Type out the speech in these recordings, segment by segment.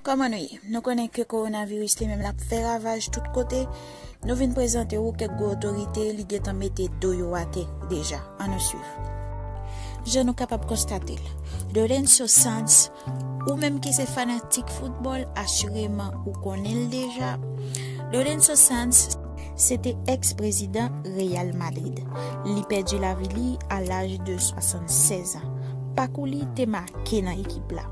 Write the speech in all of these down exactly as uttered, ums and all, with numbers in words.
Kòman nou ye? Nou konnen ke kowonaviris li menm l ap fè ravaj tout kote. Nou vin prezante w kèk gwo otorite li gentan mete do yo atè deja. Ann nou swiv. Jan nou kapab konstate l, Lorenzo Sanz, ou menm ki se fanatik foutbòl, asireman ou konnen l deja. Lorenzo Sanz se te èks prezidan Real Madrid. Li pèdi lavi li a laj de swasannsèz an. Pakou li te make nan ekip la.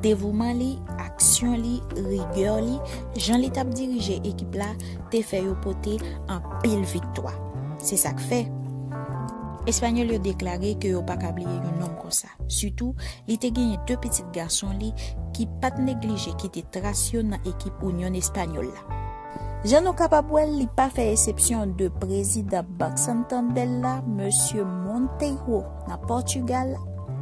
Devouman li, aksyon li, rigè li, jan li t ap dirije ekip la te fè yo pote anpil viktwa. Se sa k fè Espanyòl yo deklare ke yo pa ka bliye yon nonm konsa. Sitou, li te genyen de pitit gason li ki pa t neglije kite tras yo nan ekip Union Espanyòl la. Jan nou kapab wè l, li pa fè esepsyon de prezidan Bank Santander la, mesye Monteiro, nan Pòtigal,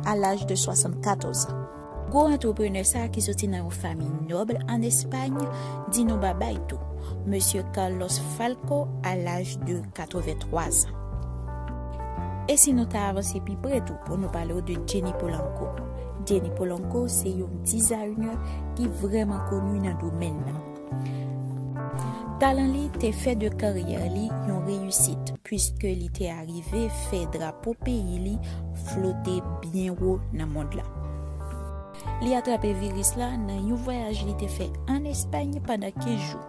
a laj de swasannkatòz an. Gwo antreprenè sa a ki soti nan yon fanmi nòb ann Espay di nou babay tou, mesye Carlos Falco, a laj de katrevenntwa zan. E si nou ta avanse pi pre tou pou nou pale w de Jenny Polanco? Jenny Polanco se yon dizayinè ki vrèman koni nan domèn nan. Talan li te fè de karyè li yon reyisit, piske li te arive fè drapo peyi li flote byen wo nan mond lan. Li atrape viris la nan yon vwayaj li te fè ann Espay pandan kenz jou.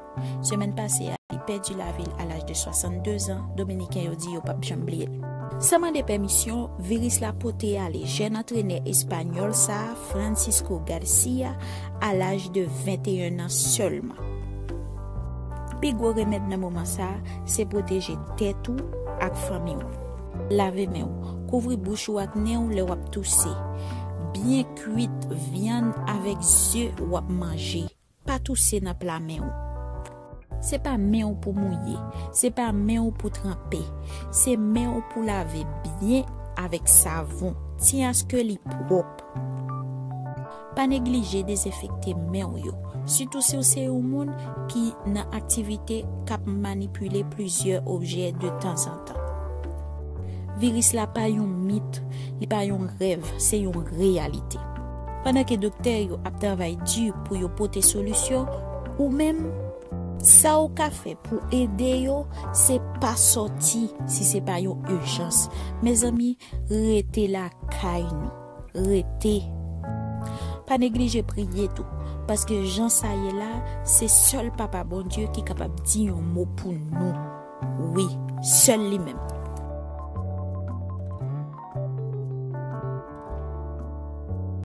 Semèn pase a, li pèdi lavi l a laj de swasanndezan. Dominiken yo di yo p ap janm bliye l. San mande pèmisyon, viris la pote ale jèn antrenè espanyòl sa a, Francisco Garcia, a laj de venteyen an sèlman. Pi gwo remèd nan moman sa a, se pwoteje tèt ou ak fanmi w. Lave men w, kouvri bouch ou ak nen w lè w ap touse. Byen kwit vyann avèk ze w ap manje. Pa touse nan pla men w. Se pa men w pou mouye, se pa men w pou tranpe. Se men w pou lave byen avèk savon, tyaske li pwòp. Pa neglije dezenfekte men w yo, sitou si w se yon moun ki nan aktivite k ap manipile plizyè objè de tanzantan. Viris la pa yon mit, li pa yon rèv, se yon reyalite. Pandan ke doktè yo ap travay di pou yo pote solisyon, ou menm, sa w ka fè pou ede yo, se pa sòti si se pa yon ijans. Mezanmi, rete lakay nou. Rete. Pa neglije priye tou, paske jan sa ye la, se sèl Papa Bondye ki kapab di yon mo pou nou. Wi, sèl li menm.